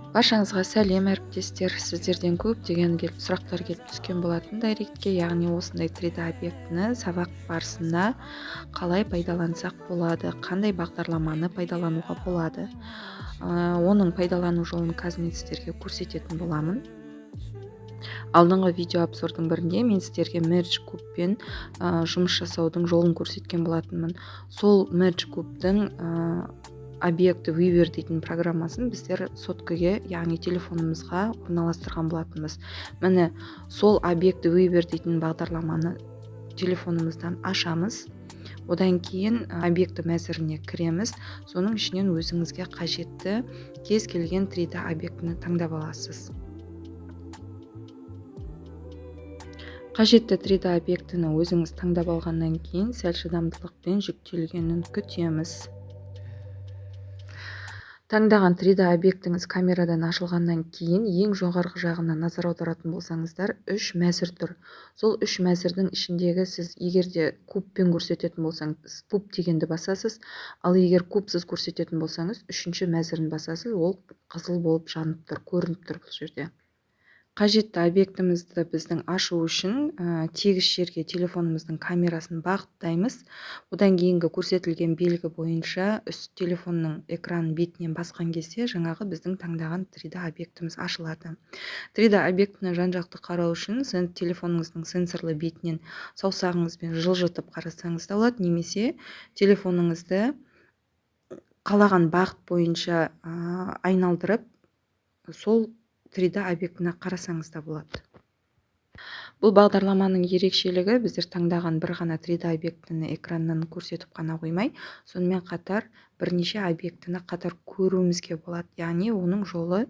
Баршаңызға сәлем, әріптестер! Сіздерден көптеген сұрақтар келіп түскен болатын директке, яғни осындай 3D объектіні сабақ барысында қалай пайдалансақ болады, қандай бағдарламаны пайдалануға болады. Оның пайдалану жолын қазір мен сіздерге көрсететін боламын. Алдыңғы видео обзордың бірінде мен сіздерге Merge Cube-пен жұмыс жасаудың жолын көрсеткен болатынмын. Сол Merge Cube-тің Object Viewer дейтін программасын біздер соткіге, яғни телефонымызға орналастырған болатынбыз. Міне, сол Object Viewer дейтін бағдарламаны телефонымыздан ашамыз. Одан кейін объекті мәзіріне кіреміз. Соның ішінен өзіңізге қажетті кез келген 3D объектіні таңдап аласыз. Қажетті 3D объектіні өзіңіз таңдап алғаннан кейін сәл шыдамдылықпен жүктелгенін күтеміз. Таңдаған 3D объектіңіз камерадан ашылғаннан кейін ең жоғарғы жағына назар аударатын болсаңыздар, 3 мәзір тұр. Сол 3 мәзірдің ішіндегі сіз егер де кубпен көрсететін болсаңыз, куб дегенді басасыз, ал егер кубсыз көрсететін болсаңыз, үшінші мәзірін басасыз, ол қызыл болып жанып тұр, көрініп тұр бұл жерде. Қажетті объектімізді біздің ашу үшін тегіс жерге телефонымыздың камерасын бағыттаймыз. Одан кейінгі көрсетілген белгі бойынша үст телефонның экран бетінен басқан кезде жаңағы біздің таңдаған 3D объектіміз ашылады. 3D объектіні жан-жақты қарау үшін телефоныңыздың сенсорлы бетінен саусағыңызбен жылжытып қарасаңыз да болады, немесе телефоныңызды қалаған бағыт бойынша айналдырып, сол 3D объектіні қарасаңыз да болады. Бұл бағдарламаның ерекшелігі, біздер таңдаған бір ғана 3D объектіні экраннан көрсетіп қана қоймай, сонымен қатар бірнеше объектіні қатар көруімізге болады. Яғни оның жолы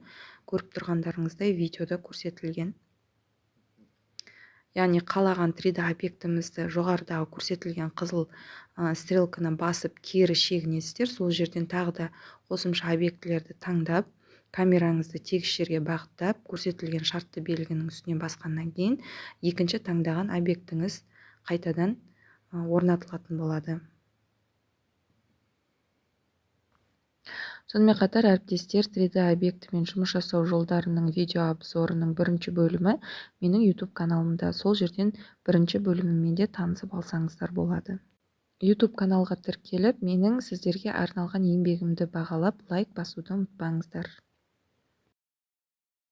көріп тұрғандарыңыздай видеода көрсетілген. Яғни қалаған 3D объектімізді жоғарыдағы көрсетілген қызыл стрелканы басып кері шегінесіздер, сол жерден тағы да қосымша объектілерді таңдап, камераңызды тегіс жерге бағыттап, көрсетілген шартты белгінің үстіне басқаннан кейін екінші таңдаған объектіңіз қайтадан орнатылатын болады. Сонымен қатар, әріптестер, 3D объектімен жұмыс жасау жолдарының видео обзорының бірінші бөлімі менің YouTube каналымда. Сол жерден бірінші бөлімімен де танысып алсаңыздар болады. YouTube каналға тіркеліп, менің сіздерге арналған еңбегімді бағалап, лайк басуды ұмытпаңыздар.